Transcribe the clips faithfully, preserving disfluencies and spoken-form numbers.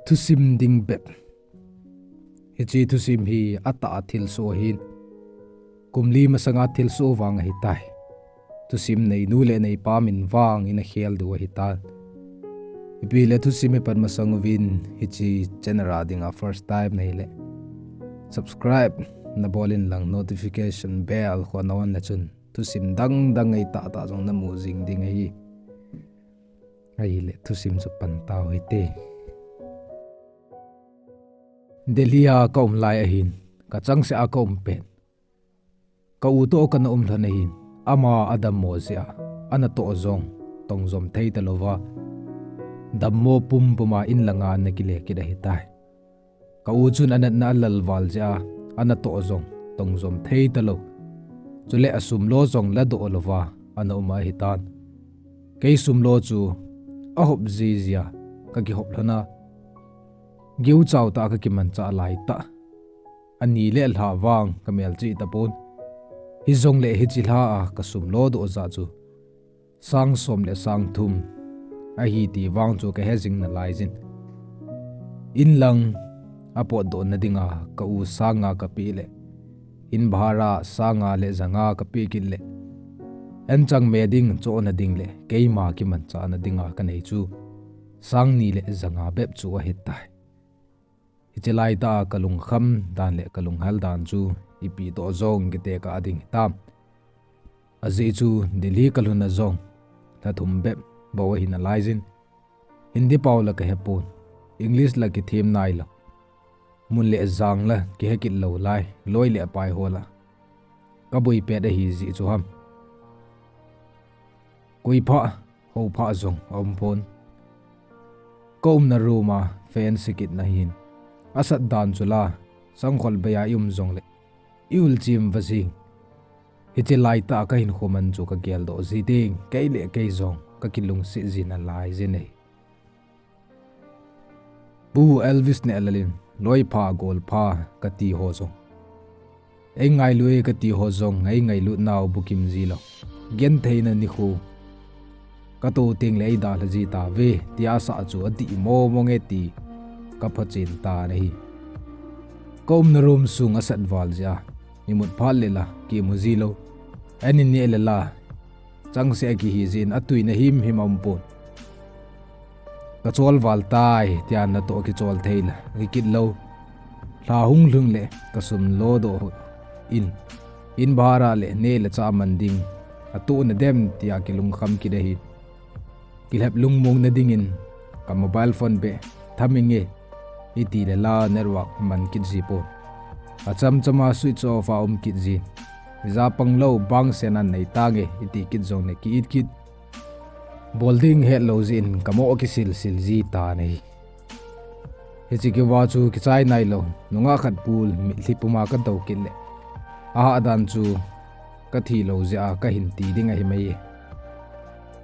Thusim ding bep. Hiche thusim hi atah a thilsoh ahin, kum li masanga thilsoh vang ahitai. Thusim neinu le neipa min vang in akhel diu ahitan. Ipi le thusim ipat masang uvin hiche channel a dinga first time nahile, subscribe nabol in lang notification bell khu na on le chun thusim dang dang ngeitah tah jong namu jing ding ahi. Ahile thusim chu pan tau hite. Delhi a kaum lai ahin, kachangseh a kaum pet, ka u toh kana um lhon ahin, ama adammo jeh a, anatoh jong tongjom thei talouva, dammo pumpum a in langa ana kile kit ahitai. Ka u chun anatna alal val jeh a, anatoh jong tongjom thei talou, chule asum lo jong ladoh louva ana um ahitan. Kei sum lo chu ahop jiji a kakihop lhon a, giuchau tah a kakimanchah laitah, ani le lha vang kamelchih tapon. Hijongle hiche lha a kasum lo doh jeh chu sang som le sang thum ahi ti vang chu kahe jing nalaiyin. In lang apotdohna dinga ka u sang nga kapeh le, in bhara sang nga le ja nga kapeh kit le, anchang me ding chohna ding le keima kimanchahna dinga kanei chu sang ni le ja nga bep chu ahitai. Hiche laitah a kalungkham dan le kalunghel dan chu ipi toh jong kitekah ding hitam. Ajeh chu Delhi kalhun a jong lha thum bep bou ahi nalaiyin, Hindi pao la kahepon, English la kithem nailou, mun le jang la kihe kit lou lai, loi le pai ho la kaboi pet ahi jeh chu ham. Koi pha, hou pha jong aumpon. Kaumna room a fan se kit na hin, asat dan chu la, sangkhol bei a ium jongle iul chim va jing. Hiche laitah a kahinkho man chu kageldoh ji ding, kei le kei jong kakilungset ji nalaiyin ahi. Pu Elvis Nehlal in, loipha, golpha kati ho jong, eingailu e kati ho jong eingailut nau bukim jilou, gentheina nikho katou tengle eidalha ji tauve, tia asah chu adih momo nge ti kaphochin tan ahi. Kaumna room sung asat val jeh a, imut phat le la kimu jilou, an in neh le la changseh akihi jeh in atui na himhim aumpon. Kachol val tai, tia natoh kichol thei la kikit lou, lha hung lhung le kasum lodoh in, in bhara le neh le chah man ding atoh nadem tia kilungkham kit ahi. Kilhep lungmong na dingin ka mobile phone beh thaminge, iti le la network man kit jipon. Achamchama switch off a um kit jin, ija panglou bangsen an neitange iti kit jongle ki-it kit, bol ding hetlou jeh in kamoh kisilsil ji tan ahi. Hiche kiva chu kichai nailou, nungah khat pul mitlhi puma kadou kit le, ahahdan chu kathilou jeh a kahin ti ding ahi mai e.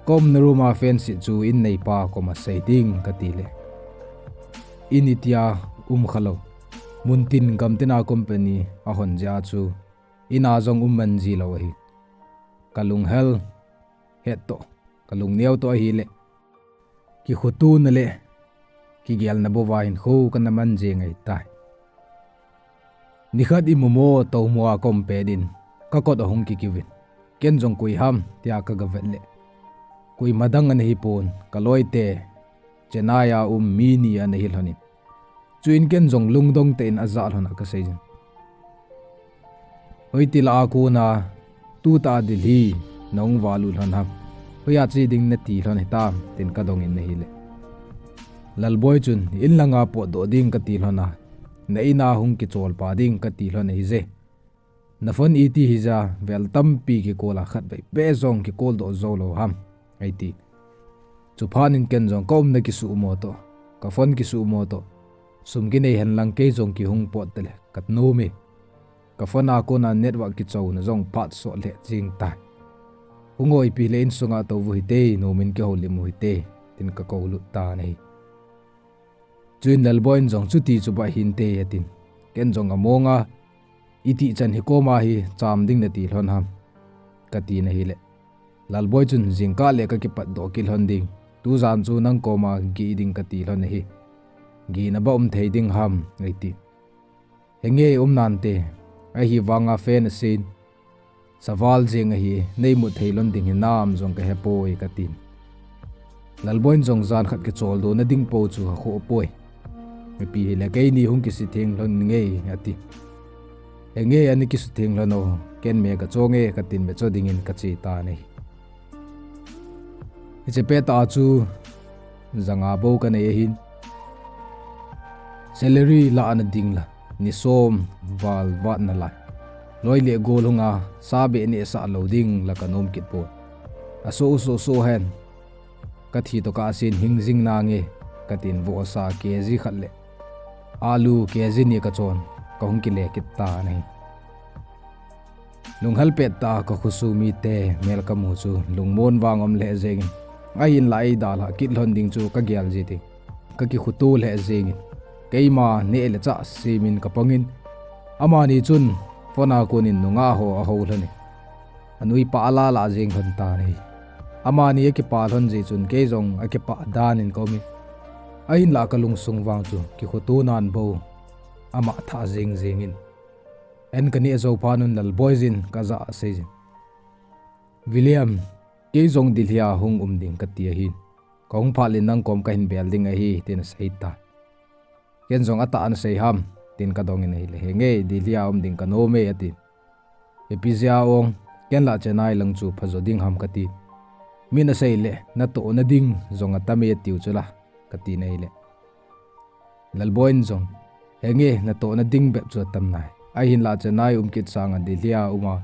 Kaumna room a fan set chu in neipa koma sei ding katile, in itia um khalou, muntin gamtina company ahon jeh a chu ina jong um man jilou ahi. Kalunghel het toh, kalungneo toh ahile, kikhotona le kigelna bouva hinkho kana man jeng ahitai. Nikhat imumo toumo a kaum pet in, kakot ahung kikiuvin, ken jong koi ham tia kagavet le, koima dang ana hipon, kaloite Chennai a um mi ni ana hilhonin, chuin ken jong lungdong tah in ajah lhon a kaseijin, hoiti lah a kona tutah a Delhi nahung valut lhon ham, hoiya che ding nati lhon hitam, tin kadongin ahile, Lalboi chun, in langa potdoh ding kati lhon a, na ina hung kicholpa ding kati lhon ahije. Na phone iti hija, vel tampi kicall a khatvei beh jong kicall doh joulou ham, eiti. Chuphat in ken jong kaumna kisuhmo toh, ka phone kisuhmo toh, sum kinei henlang kei jong kihung pot tale kanom e. Ka phone a kona network kichouna jong phat sot lheh jeng tai. Hung o, ipi hile insunga tou u hite, nomin kihoulim u hite, tin kakoulut tan ahi. Chuin Lalboi in jong, chuti chu bah hinte, atin. Ken jong amonga, itih chan hi koma hi cham ding nati lhon ham, katin ahile, Lalboi chun, "Jingkah le ka kipatdoh kit lhon ding. Tujan chu nang koma geh ding ka ti lhon ahi. Gehna ba um thei ding ham?" ati. "Henge, um nante. Ahivanga fan asin. Saval jeng ahi, nei mu thei lhon ding hinam jong ka hepoi," ka tin. Lalboi in jong, "Jan khat kicholdo na ding po chu akhoh poi. Ipi hile keini hung kisutheng lhon nge," ati. "Henge, ana kisutheng lhon o, ken me ka cho nge," ka tin, me cho dingin ka che tan ahi. Hiche pettah a chu janga bou ka nei ahin. Salary lah ana ding la, ni som val vat nalai. Loi le gol hunga sa beh neh sah lou ding la ka nom kit poi. Aso so so hen. Ka thi tokah a sin hing jing nange, ka tin, vohsa K G khat le alu K G ni ka chon, ka hung kile kit tan ahi. Lunghel pettah a ka khosung mite mel ka mu chu lungmon vang um lheh jengin, ahinlah eidalhah kit lhon ding chu ka gel ji ding. Ka kikhoto lheh jengin, keima neh le chah semin ka pangin, amani chun phone a konin nungah ho ahou lhonin, anui pah ala lah jeng lhon tan ahi. Amani akipah lhon jeh chun kei jong akipah danin ka umin, ahinlah ka lungsung vang chu kikhoto nan bou ama thah jeng jengin, an ka neh jou phat un Lalboi jin ka jah a seijin, "William, kei jong Delhi a hung um ding ka ti ahin. Ka hung phat le nang kom ka hin bel ding ahi," tin asei ta. Ken jong, "Atah ana sei ham?" tin ka dongin ahile, "Henge, Delhi a um ding ka nom e," atin. "Ipi jeh a ong, ken lah Chennai lang chu phajo ding ham?" ka tin. "Min asei le natohna ding jong atam e atiu chu la," ka tin ahile, Lalboi in jong, "Henge, natohna ding bep chu atam nai. Ahinlah Chennai um kit sanga Delhi a uma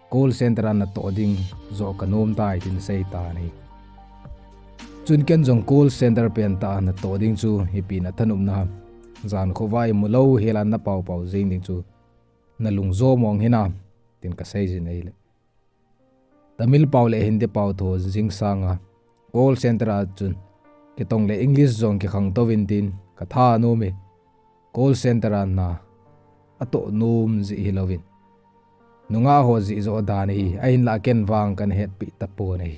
call center a natoh ding joh ka nom tai," tin asei tan ahi. Chun ken jong, "Call center pentah a natoh ding chu ipi na thanopna ham? Jan khovah imu lou hela na pao pao jeng ding chu na lung jo mong hinam?" tin ka seijin ahile, "Tamil pao le Hindi pao tho jing sanga call center a chun kitong le English jong kikhangtou vin tin ka thanom e. Call center a na atoh nom jeh hilouvin, nungah ho jeh joh dan ahi, ahinlah ken vang kana hetpi tapon ahi."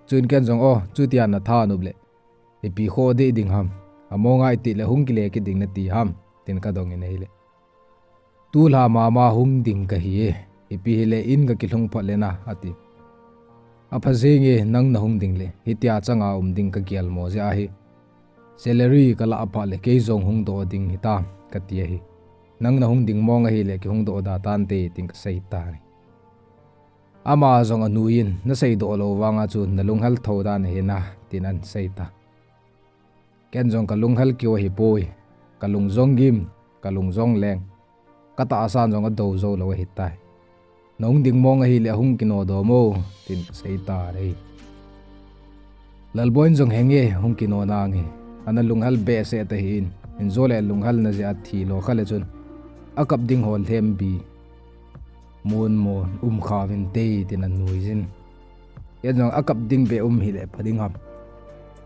Chun ken jong, "O, chutia na thanop le ipi khoh deh ding ham? Among a iti le hung kile kit ding nati ham?" tin ka dongin ahile, "Tulha mama hung ding kahi e, ipi hile in ka kilhung phot le na," ati. "Apha jenge, nang na hung ding le hitia changa um ding ka gel mo jeh ahi. Salary ka lah phat le kei jong hung doh ding hitam," ka ti ahi. "Nang na hung ding mong ahile kihung doh da tante," tin ka sei tan ahi. Ama jong anuiyin, "Na seidoh lou vanga chu na lunghel tho dan ahi na," tin ahin sei ta. Ken jong ka lunghel keu ahipoi, ka lung jong gim, ka lung jong leng, ka tahsan jong adou jou lou ahitai. "Na hung ding mong ahile ahung kinodoh mo," tin ka sei tan ahi. Lalboi in jong, "Henge, hung kino nange. Ana lunghel behseh tahin, injo le lunghel na jeh a thi lo kha le chun, akap ding ho lhem bi mon mon um kha vin te," tin anuijin. Ken jong, "Akap ding beh um hile pha ding ham?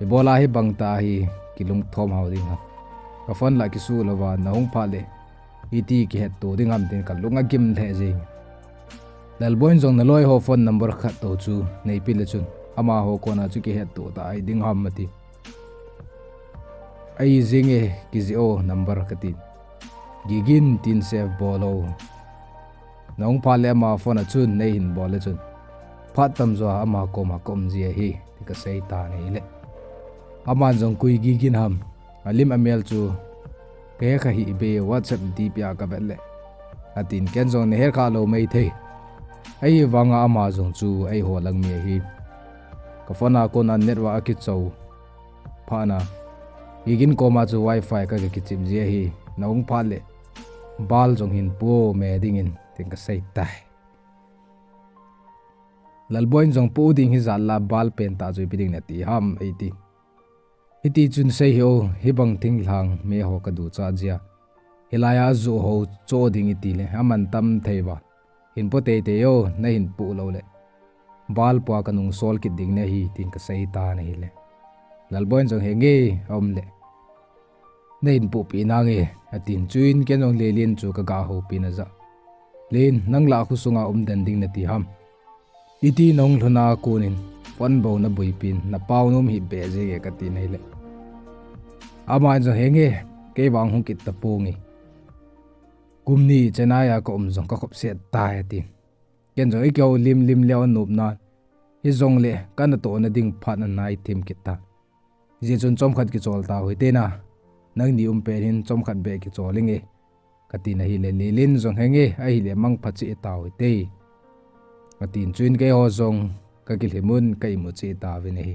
Ibola hibang tah hi kilungthom hao ding ham? Ka phone lah kisu louva na hung phat le iti kihetto ding ham?" tin ka lung agim lheh jeng. Lalboi in jong, "Na loi ho phone number khat tou chu neipe le chun, amaho kona chu kihetto ta ahi ding ham?" ati. "Ahi jenge, kijih o number," ka tin. "Gigin tin save bol o. Na hung phat le ama phone a chun nei hin bol le chun, phat tamjo a ama koma ka um ji ahi," tin ka sei tan ahile, aman jong, "Koi Gigin ham? Alim amel chu ka he kha hih beh, WhatsApp D P a ka vet le," atin. Ken jong, "Na het kha lou maithei. Ahivanga ama jong chu eiho lang mi ahi. Ka phone a kona network akichou phat na, Gigin koma chu wifi ka, ka kichip ji ahi. Na hung phat le bal jong hin pu me dingin," tin ka sei tai. Lalboi in jong, "Pu ding hijat la bal pentah chu ipi ding nati ham?" eiti. "Hiti chun sei hih o, hibang thinglhang me ho ka duchat jia, hilai a ajoh ho cho ding iti le aman tam thei va. Hin pu teitei o, na hin pu lou le bal pua ka nungsol kit ding nahi," tin ka sei tan ahile, Lalboi in jong, "Henge, aum le na hin pupi nange," atin. Chuin ken jong Lelin chu ka ga houpi na jah. "Len, nang lah khosunga um den ding nati ham? Iti nahung lhun a konin phone bou nabuipin, napao nom hih beh jenge katin ahile, aman jong, henge, kei vang hung kit taponge. Kum ni Chennai a kaum jong kakhop set tai atin. Ken jong ikihou limlim leu anop nan, hijongle kanatohna ding phat anai thim kit tan. Hijeh chun chomkhat kichol tau hite na, nangni um pet hin chomkhat beh kichol inge, katin ahile, Lelen jong, henge, ahile mangpha cheh tau hite, katin. Chuin keiho jong kakilhimun ka imu cheh tauvin ahi.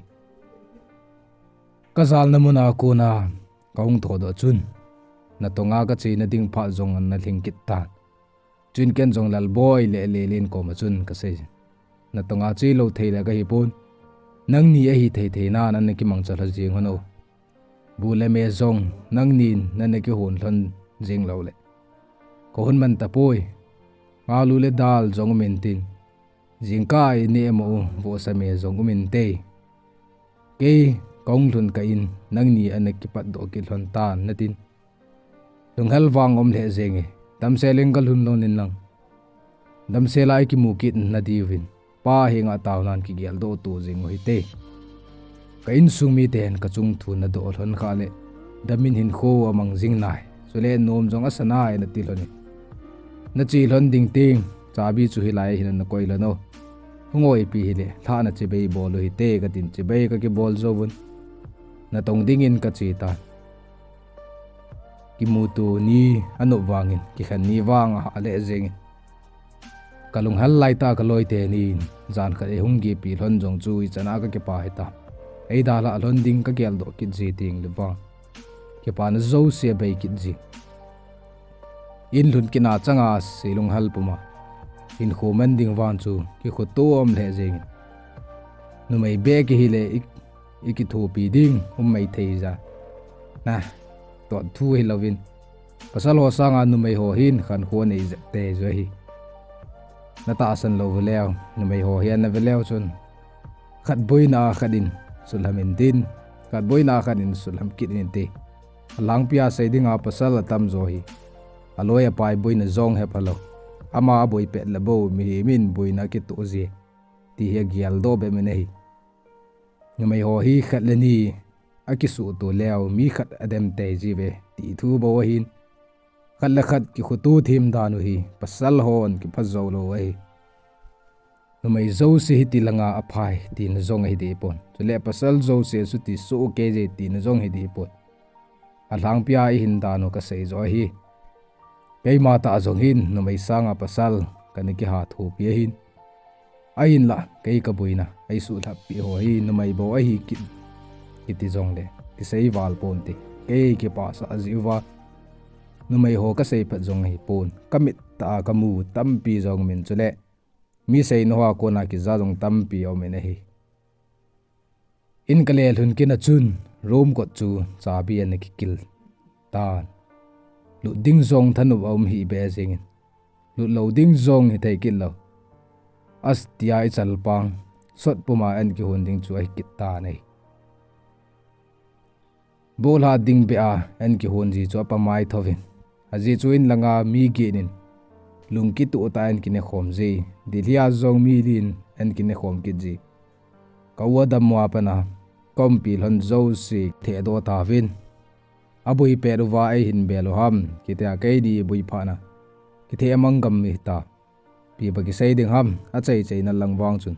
Kajalna muna kona kahung thodoh chun, natonga kachena ding phat jong ana lhing kit tan. Chuin ken jong Lalboi le Lelen koma chun kasei, natonga chelou theile kahipon, nangni ahi thei thei nan ana kimangcha lha jeng hon o. Bu le me jong nangnin nana kihon lhon jeng loule kahon man tapoi. Alu le dal jong um intin, jingkah ineh mo u vohsa me jong um inte. Kei kahung lhun kah in nangni ana kipatdoh kit lhon tan natin, lunghel vang um lheh jenge. Damsel in kalhun lhon inlang, damsel a ikimu kit nadiuvin, pa henga taonan kigeldoh to jeng u hite. Ka insung miten kachung thu nadoh lhon khah le, damin hinkho amang jing nai, chule nom jong asa nai nati lhonin, nache lhon ding teng chabi chu hilai a hin nakoi lhon o. Hung o, ipi hile lhah nachibai bol u hite, katin chibai kakibol jouvun, natong dingin kache tan. Kimuto ni anop vangin kikhen ni vang ahah lheh jengin, kalunghel laitah a kaloi tenin jan khat eihung gepi lhon jong chu ichan a kakipah hitam. Eidalhah lhon ding kageldoh kit ji tengle vang, kipana jouse abei kit ji. In lhun kit na changa seilunghel puma hinkho man ding vang chu kikhoto um lheh jengin, numei beh kihile i, ikithopi ding um maithei ja. Na, tot thu hilouvin, pasal ho sanga numei ho hin khankho nei jep tei jo ahi. Natahsan lou veleu, numei ho hi ana veleu chun, khat boina a khat in sulham intin, khat boina a khat in sulham kit inte. Alhangpia sei dinga pasal atamjo hi aloi apai boina jong hephalou, ama aboi pet le bou mihem in boina akitoh ji, ti hi ageldoh bep in ahi. Numei ho hi khat le ni akisuhto leu mi khat adem tei jiuve ti thu bou ahin, khat le khat kikhoto them dan u hi pasal hon kipha joulou ahi. Numei jouse hiti langa aphai tina jong ahi dehpon, chule pasal jouse chuti soh kei je tina jong hi dehpon. Alhangpia ihin dan u kasei joh ahi. Keima tah jong hin numei sanga pasal kana kiha thopi ahin, ahinla kei kaboina eisuhlhap peh ho hi numei bou ahi kit, kiti jongle kisei val ponte. Kei kipahsah jeh uva numei ho kasei phat jong ahipon, kamit tah a kamu tampi jong umin, chule mi seina hoa kona kija jong tampi aumin ahi. In kale lhun kit na chun room kot chu chabi ana kikil tan. Lut ding jong thanop aum hih beh jengin, lut lou ding jong hithei kit lou. As, tia ichalpang sot puma ana kihon ding chu ahi kit tan ahi. Bohlha ding beh a ana kihon ji chu apamai thouvin, ajeh chu in langa mi get in lungkitoh tah a ana kinekhom ji, Delhi a jong mi li in ana kinekhom kit ji. Ka u adam ua pat a kaumpi lhon jouse thehdoh tauvin, aboi pet uva eihin bel u ham, kitia keini boi phat na kitheh mang gam hita. Ipi ba kisei ding ham, achaichaina lang vang chun,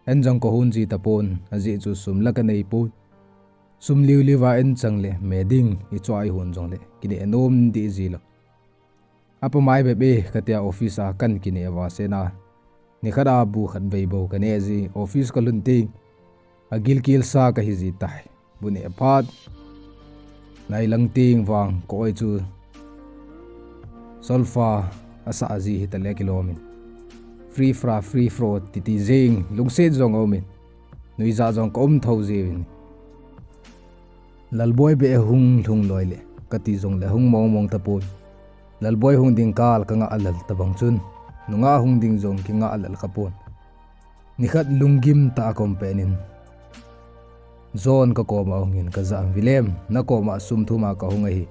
an jong kahon ji tapon, ajeh chu sum la kanei pon. Sum liuliu va an changle me ding ichoh a ihon jongle kineh nom deh ji lou. Apamai bep e, katia office a kan kineh uva sena, nikhat a bu khat vei bou kaneh ji. Office kalhun teng agilkel sa kahi ji tai. Bu neh phat nailang teng vang ka-oi chu solfa asah ji hitale kilomin, free fra, free fro titi jeng, lungset jong aumin, nuijat jong kaum thou jiuvin. Lalboi beh hung lhung loi le kati jongle hung mongmong tapon. Lalboi hung ding kal kangah lel tabang chun, nungah hung ding jong kingah lel khapon. Nikhat lunggim tah a kaum pet in John kakoma ahungin, kajah in, William, nakoma sum thum a kahung ahi,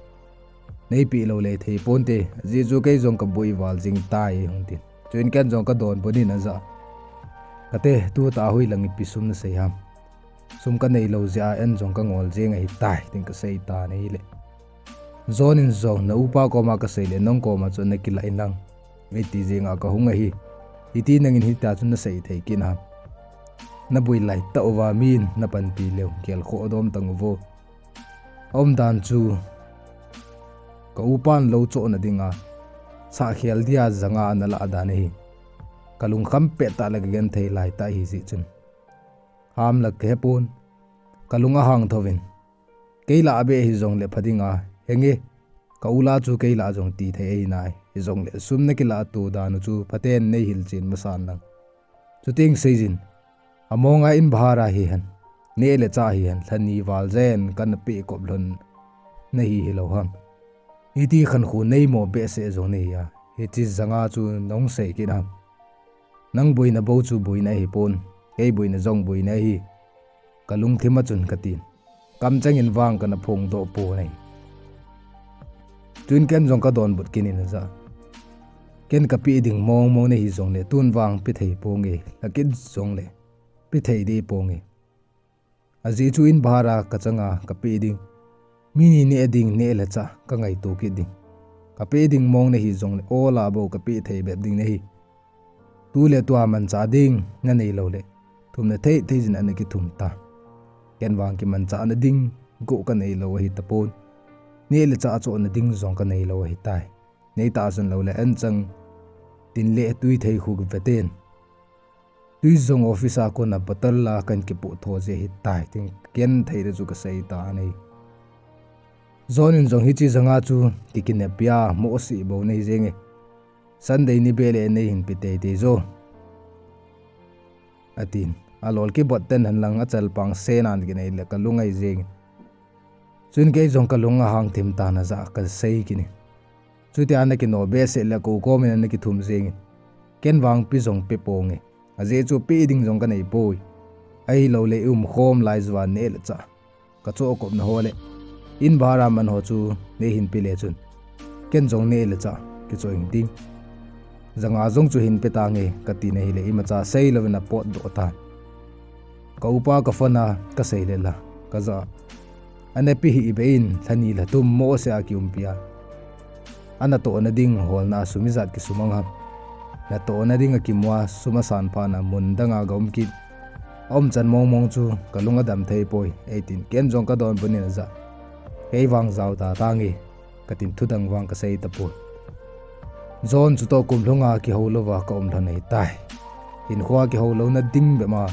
neipeh lou le thei ponte, ajeh chu kei jong kaboi val jing tai, hung tin. Chuin ken jong kadonbut in ajah a, Kate, tu ta a hoilang ipi sum nasei ham? Sum kanei lou jeh a an jong kangol jeng ahitai, tin kasei tan ahile. John in jong, na upa koma kasei le, nang koma chu nakilah in lang, eiti jeng a kahung ahi. Iti nangin hitia chu nasei thei kit ham? Naboi lai tauva min napanpi leu, gelkhoh dom tang uvo. Aumdan chu, ka upan lou chohna dinga sahkhel dia janga analah dan ahi. Kalungkham pettah le kagenthei laitah ahi jeh chun. Ham la kahepon, kalung ahang thouvin. Kei lah a beh hijongle pha dinga, henge, ka u lah chu kei lah jong ti thei ahi nai. Hijongle sum nakilah to dan u chu phaten neihil chen masan lang. Chuteng seijin, amonga in bhara hihen, neh le chah hihen, lhani val jen kana peh kop lhon nahi hilou ham? Hiti khankho neimo behseh jong nahi a, hiche janga chu nahung sei kit ham? Nang boina bou chu boina ahipon, kei boina jong boina ahi. Kalungthim a chun katin, kamchengin vang kana phongdoh pon ahi. Chuin ken jong kadonbut kit in ajah, ken kapeh ding mongmong nahi jongle tun vang pe thei ponge, lhakit jongle pe thei deh ponge. Ajeh chu in bhara kachanga kapeh ding, mi ni neh ding neh le chah kangaito kit ding. Kapeh ding mong nahi jongle ola bou kapeh thei bep ding nahi. Tu le tua manchah ding nanei loule, thumna thei thei jin ana kithum ta. Ken vang kimanchahna ding go kanei lou ahitapon, neh le chah chohna ding jong kanei lou ahitai. Neitahsan loule anchang tin le twi thei khu kiveten. Twi jong office a kona bottle la kahin kipoh tho jeh ahitai, tin ken theina chu kasei tan ahi. John in jong, hiche janga chu tikinepia mohseh bou nahi jenge, Sunday ni beh le neihin pe teitei jo, atin. Alol kibot ten henlang achalpang senan kinei le kalung ahi jengin. Chuin kei jong kalung ahang thim tan ajah kasei kit in. Chutia nakino behseh le kou komin ana kithum jengin. Ken vang pe jong pe ponge, ajeh chu peh ding jong kanei poi. Ahiloule i umkhom lai jouva neh le chah kachoh kopna ho le in bhara man ho chu neihin pe le chun, ken jong neh le chah kichoh hing ding. Janga jong chu hin pe tange, katin ahile imacha seilouvin apotdoh tan. Ka upa ka phone a kasei le la, kajah a, ana pe hih beh in, lhani lhathum mohseh a kiumpia, anatohna ding holna a sum ijat kisumang ham? Natohna ding akimu a sum asan phat na mun danga gaum kit, aumchan mongmong chu kalung adam thei poi, eitin ken jong kadonbut in ajah, kei vang jao ta tange, katin thudang vang kasei tapon. John, chutoh kum lhunga kihou louva kaum lhon ahitai. Hinkhoa kihou louna ding bep ma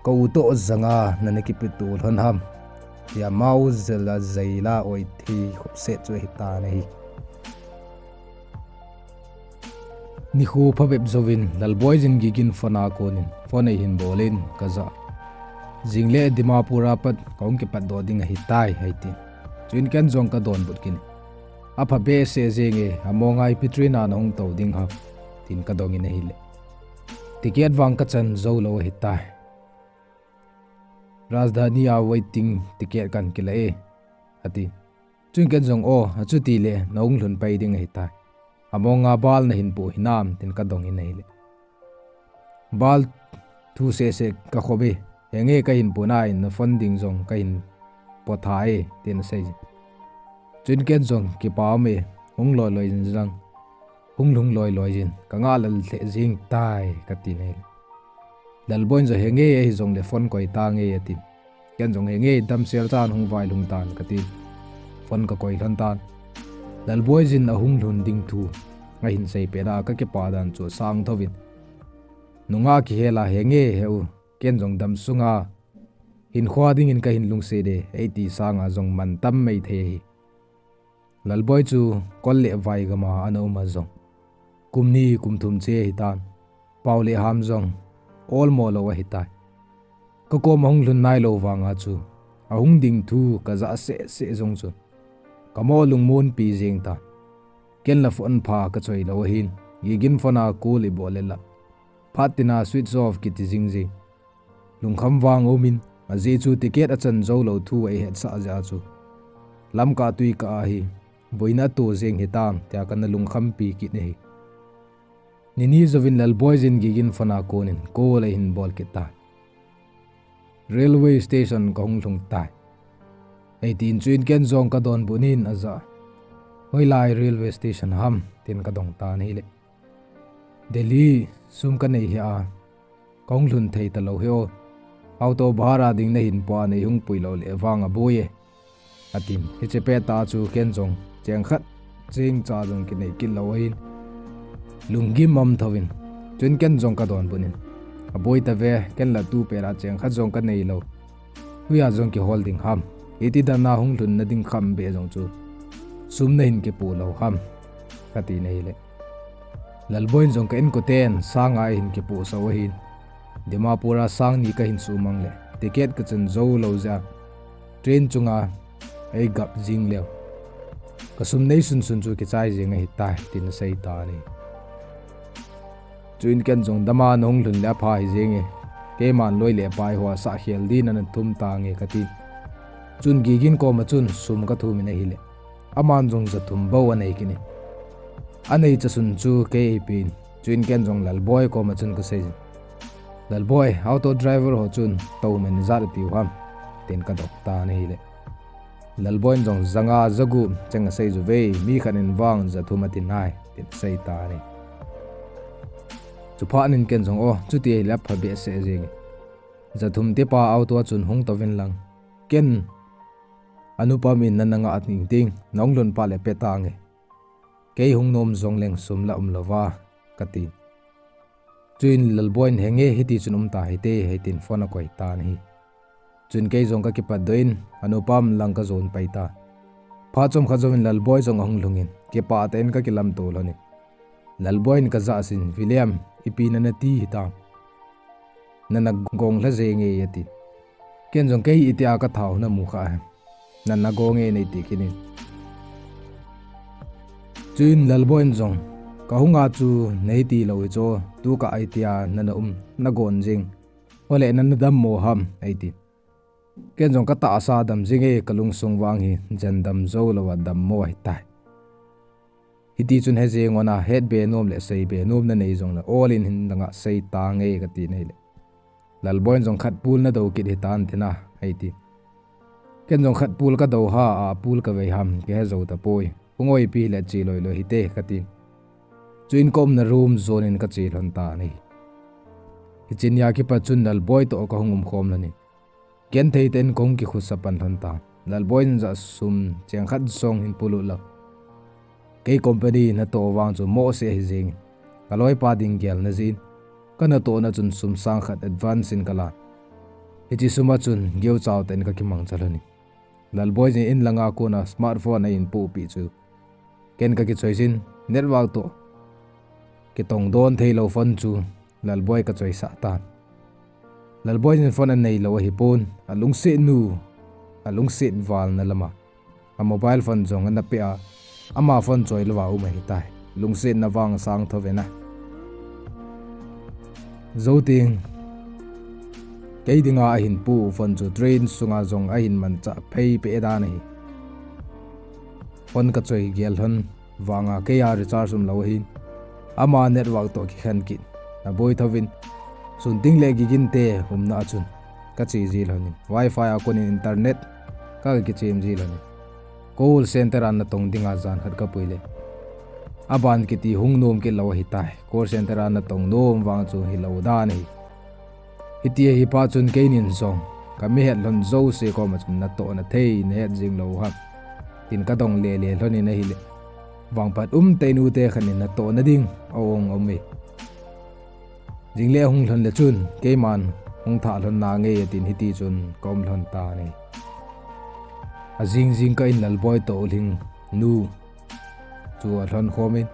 ka u toh janga nana kipeto lhon ham, tia mao jela jeila oi thei khopset chu ahitan ahi. Nikho phabep jouvin Lalboi jin Gigin phone a konin phone eihin bolin kajah, jingle Dimapur a pat kahung kipatdoh ding ahitai, eitin. Chuin ken jong kadonbut kit in, apha behseh jenge, amonga ipi train a nahung tou ding ham, tin kadongin ahile, ticket vang kachan joulou ahitai. Rajdhani a waiting ticket kahin kila e, ati. Chuin ken jong, o, achutile nahung lhun pai ding ahitai. Amonga bal nahin poh hinam, tin kadongin ahile, bal thu sehseh kakhop e, henge kahin poh nai, na phone ding jong kahin potha e, tin asei jin. Chuin ken jong, kipa um e, hung loiloi jin lang, hung lhung loiloi jin, kangah lal lheh jeng tai, katin ahile, Lalboi'n jong, henge ahijongle phone koi tange, atin. Ken jong, henge, damsel chan hung vailhung tan, katin phone kakoi lhon tan. Lalboi jin ahung lhun ding thu ahin seipeh a kakipah dan chu asang thouvin, nungah kihel a, henge, heu, ken jong damsunga hinkhoa dingin kahin lungset e, eiti sanga jong mantam maithei ahi. Lalboi chu kol le vai gama ana um a jong kum ni kum thum che ahitan, pao le ham jong olmo lou ahitai. Kakoma hung lhun nailou vanga chu ahung ding thu kajah sehseh jong chu kamo lungmonpi jeng tan. Ken la phone pha kachoi lou ahin, Gigin phone a call ibol le la, phat tina switch off kiti jingjing. Lungkham vang aumin, ajeh chu ticket achan joulou thu eihetsah jeh a chu, lamkah twikah ahi, boina ato jeng hitam, tia kana lungkhampi kit ahi. Nini jouvin Lalboi jin Gigin phone a konin call ahin bol kit tai. Railway station kahung lhung tai, eitin. Chuin ken jong kadonbut in, ajah, hoilai railway station ham, tin kadong tan ahile, Delhi sum kanei hih a, kahung lhun thei talou hi o. Auto bhara ding nahin pua, neihung pui lou le vang aboi e, atin. Hiche pettah chu ken jong cheng khat cheng cha jong kinei kit lou ahin, lunggim um thouvin. Chuin ken jong kadonbut in, aboi tave, ken la tu pet a cheng khat jong kanei lou, hoiya jong kihol ding ham? Hiti dan a hung lhunna ding kham beh jong chu sum nahin kipoh lou ham, katin ahile, Lalboi in jong, ka inkoten sang nga ahin kipohsah u ahin, Dimapur a sang ni kahin sumang le ticket kachan jou lou jeh a train chunga eigap jing leu, kasum neisun sun chu kichai jeng ahitai, tin asei tan ahi. Chuin ken jong, dama nahung lhun le apha hijenge, keiman loi le pai ho asah khel din ana thum tange, katin. Chun Gigin koma chun sum kathumin ahile, aman jong jathum bou anei kit in, aneicha sun chu kei eipeh in. Chuin ken jong Lalboi koma chun kaseijin, Lalboi, auto driver ho chun toumen ijat atiu ham, tin kadong tan ahile, Lalboi in jong, janga jagup cheng asei juve, mi khat in vang jathum ati nai, tin asei tan ahi. Chuphat in ken jong, o, chuti ahile apha behseh jenge, jathum tipa auto a chun hung touvin lang, ken Anupam in nana ngah ding ding, nahung lhun phat le pe tange, kei hung nom jongleng sum la umlouva, katin. Chuin Lalboi in, henge, hiti chun um tahite, eitin phone akoi tan ahi. Chun kei jong kakipatdoh in Anupam lang kajon pai tan. Phat chomkhat jouvin Lalboi jong ahung lhungin, kipah tah in kakilamto lhonin, Lalboi in kajah asin, William, ipi nana ti hitam? Nana gong lha jenge, atin. Ken jong, kei itia kathau namu kha ahem, nana gonge neiti kit in. Chuin Lalboi in jong, kahunga chu nahiti lou hichu, tukah itia nana um, nagon jing, ole nana dammo ham, eitin. Ken jong, katahsa dam jinge, kalungsung vang hi jandam jou louva dammo ahitai. Hiti chun hejeng ona, hetbe nom le seibe nom nanei jongle, olin hin danga sei tange, katin ahile, Lalboi in jong, khatpul nadou kit hitan tina, eitin. Ken jong, khatpul kadou ha, apul kavei ham, kihe jou tapoi, hung o, ipi hile che loiloi hite, katin. Chuin kaumna room jonin kache lhon tan ahi. Hiche nia kipat chun Lalboi toh kahung umkhom lhonin, genthei tah in kahung kikhusa pan lhon tan. Lalboi in jong sum cheng khat jong hin polut lou, kei company natoh vang chu mohseh ahi jengin, kaloipa ding gelna jeh in, kanatohna chun sum sang khat advance in kalan, hiche suma chun geuchau tah in kakimangcha lhonin, Lalboi jong in langa kona smartphone ahin pohpeh chu ken kakichoiyin, network toh kitongdon theilou phone chu Lalboi kachoisah tan. Lalboi in phone aneilou ahipon, alungsetnu, alungset valna lama a mobile phone jong anapeh a, ama phone choi louva um ahitai. Lungsetna vang asang thouvin a, jouteng kei dinga ahin pu phone chu train sunga jong ahin manchah phei peh dan ahi. Phone kachoi gel lhon vanga keia recharge umlou ahin, ama network toh kikhen kit, aboi thouvin, Sunting le Gigin te umna a chun kache ji lhonin, wifi a konin internet ka, kakichem ji lhonin, call center a natong dinga jan khat kapui le, aban kiti hung nom kit lou ahitai. Call center a natong nom vang chu hilou dan ahi. Hiti ahi phat chun keinin jong, kamihet lhon jouse koma chun, natohna thei nahet jing lou ham, tin kadong lele lhonin ahile, vangphat umtah in ute khat in natohna ding aong aume, jingle hung lhon le chun keiman hung thah lhon nange, atin, hiti chun kaum lhon tan ahi. Ajing jingkah in Lalboi toh ulhingnu chu alhon khomin,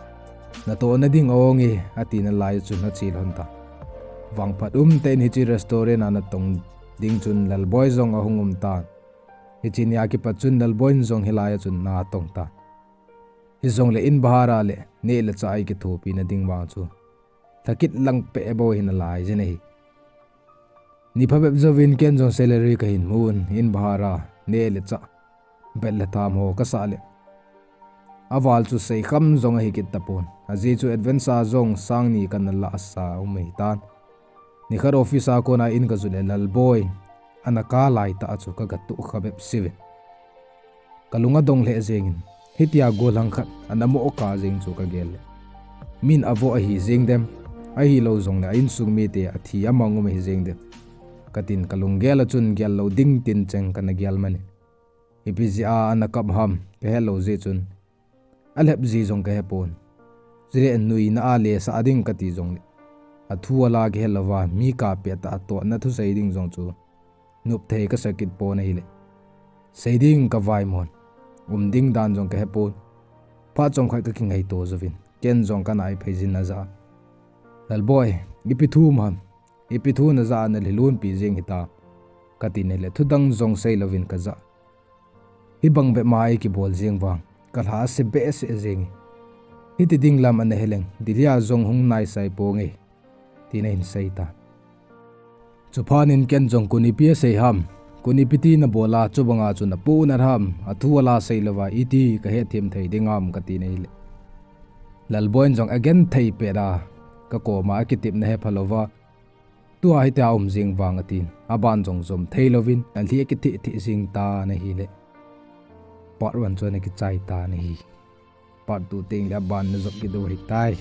natohna ding aonge, atina lai chun ache lhon tan. Vangphat umtah in hiche restaurant a natong ding chun Lalboi jong ahung um tan. Hiche nia kipat chun Lalboi in jong hilai a chun na atong tan. Hijongle in bhara le neh le chah a ikithopina ding vang chu lhakit lang peh bou ahi nalaijin ahi. Ni phabep jouvin ken jong salary kahin mun, in bhara, neh le chah, bel le tham ho kasah le, Aval chu seikham jong ahi kit tapon. Ajeh chu advance a jong sang ni kana lah asa um ahitan. Nikhat office a kona in kajot le Lalboi ana kap laitah chu kaga tohkha bep seh in. Kalung adong lheh jengin, hitia gollhang khat ana moh kap jeng chu kagel le, min avoh ahi jeng dem, ahilou jongle a insung mite athi amang um ahi jeng dem, katin kalunggel a chun gel lou ding tin cheng kana gel man in. Ipi jeh a ana kap ham kahet lou jeh chun, alhep ji jong kahepon. Chule nuina a lesah ding kati jongle, athu ala kihe louva mi kap pet tah a tohna thusei ding jong chu nop thei kasa kit pon ahile, sei ding kavaimon, um ding dan jong kahepon. Phat chomkhat kakingaito jouvin, ken jong kana iphei jin ajah a, Lalboi, ipi thu um ham, ipi thu najah a nalhilunpi jeng hitam, katin ahile thudang jong seilouvin kajah. Hibang bep ma ikibol jeng vang kalha ase behseh jenge. Hiti ding lam ana heleng Delhi a jong hung naisai ponge, tin ahin seitan. Chuphat in ken jong kon ipi asei ham, kon ipi ti nabol a chubanga chu napohnat ham, athu ala seilouva iti kahetthem thei ding ham, katin ahile, Lalboi in jong agenthei pet a kakoma akitepna hepha louva, tua hitia um jeng vang atin, aban jong jom theilouvin alhi akitheh theh jeng tan ahile, part one chu ana kichai tan ahi. Part two tengle aban najop kit diu ahitai.